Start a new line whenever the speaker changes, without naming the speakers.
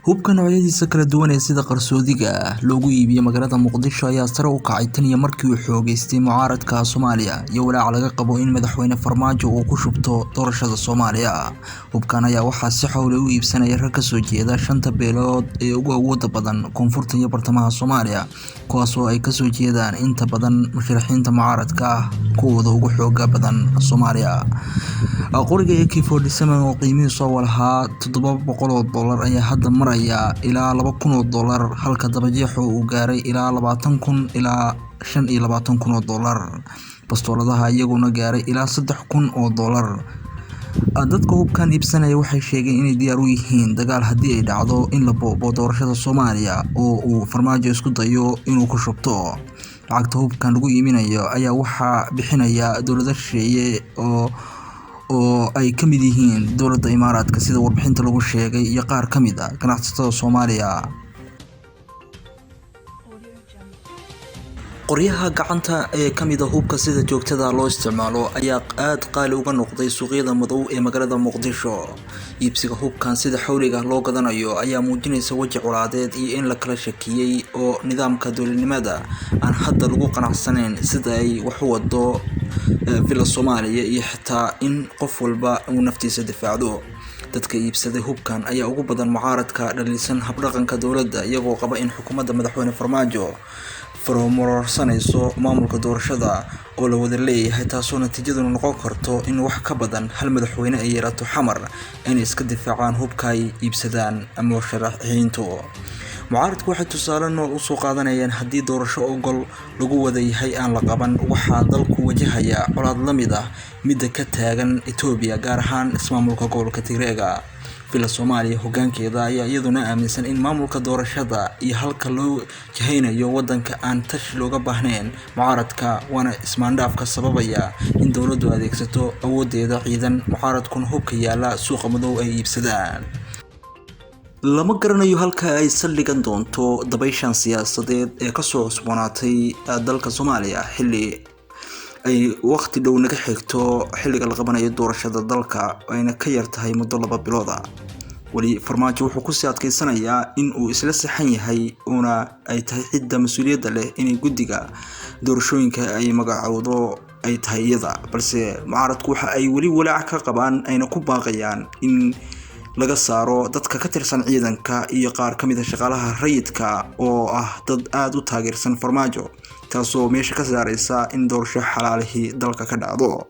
Hubka noocyadiisa kala duwan ee sida qarsoodiga ah loogu iibiyo magaalada Muqdisho ayaa sare u kacay tan iyo markii uu xoogaystay mucaaradka Soomaaliya iyo walaaca laga qabo in madaxweyne Farmaajo uu ku shubto doorashada Soomaaliya. Hubkan ayaa waxaa si xawli u iibsanaya rag ka soo jeeda shanta beelood ee ugu awoodda badan koonfurta iyo bartamaha Soomaaliya, kuwaas oo ay ka soo jeedaan inta badan musharaxiinta mucaaradka ah kuwooda ugu xooga badan Soomaaliya. Qoriga AK-47 oo qiimihiisu lahaa $700 ayaa hadda maraya ilaa $2,000, halka dabajeexu uu gaaray ilaa 20,000 ilaa $25,000. Bastooladaha iyaguna gaaray ilaa $3,000. Dadka hubkan iibsanaya waxay sheegeen inay diyaar u yihiin dagaal haddii ay dhacdo in la boobo doorashada Soomaaliya oo uu Farmaajo isku dayo inuu ku shubto. Lacagta hubkan lagu iibinayo ayaa waxaa bixinaya dowlado shisheeye oo ay ka mid yihiin dowladda Imaaraadka, sida warbixinta lagu sheegay, iyo qaar ka mid ah ganacsatada Soomaaliya. Qoryaha gacanta ee ka mid ah hubka sida joogtada loo isticmaalo ayaa aad qaali uga noqday suuqyada madow ee magaalada Muqdisho. Iibsiga hubkan sida xawliga loo gadanayo ayaa muujinaysa waji colaadeed iyo in la kala shakiyay oo nidaamka dowladnimada aan hadda lagu qanacsanayn sida ay wax u wado Villa Soomaaliya, iyo xitaa in qof walba uu naftiisa difaacdo. Dadka iibsaday hubkan ayaa ugu badan mucaaradka dhaliilsan habdhaqanka dowladda, iyagoo qaba in xukuumadda madaxweyne Farmaajo faromororsanayso maamulka doorashada oo la wada leeyahay, taasoo natiijaduna noqon karto in wax ka badan hal madaxweyne ay yeelato Xamar inay iska difaacaan hubka ay iibsadaan musharaxiintu. Mucaaradku waxay tusaale nool usoo qaadanayaan haddii doorasho ogol lagu wada yahay aan la qaban, waxaa dalku wajahaya colaad la mid ah midda ka taagan Itoobiya, gaar ahaan ismaamulka gobolka Tigreega. Villa Soomaaliya hoggaankeeda ayaa iyaduna aaminsan in maamulka doorashada iyo halka loo jahaynayo waddanka aan tashi looga baahnayn mucaaradka, waana ismaandhaafka sababaya in dowladdu adeegsato awooddeeda ciidan, mucaaradkuna hubka yaala suuqa madow ay iibsadaan. Lama garanayo halka ay saldhigan doonto dabayshan siyaasadeed ee kasoo cusboonaatay dalka Soomaaliya, xilli ay waqti dhow naga xigto xilliga la qabanayo doorashada dalka, ayna ka yar tahay muddo 2 bilood ah. Weli Farmaajo wuxuu kusii adkeysanayaa in uu isla saxan yahay, uuna ay tahay cidda mas-uuliyadda leh inay guddiga doorashooyinka ay magacowdo ay tahay iyada, balse mucaaradku waxa ay weli walaac ka qabaan ayna ku baaqayaan in laga saaro dadka ka tirsan ciidanka iyo qaar ka mid ah shaqaalaha rayidka oo ah dad aad u taageersan Farmaajo, taasoo meesha ka saaraysa in doorasho xalaalihii dalka ka dhacdo.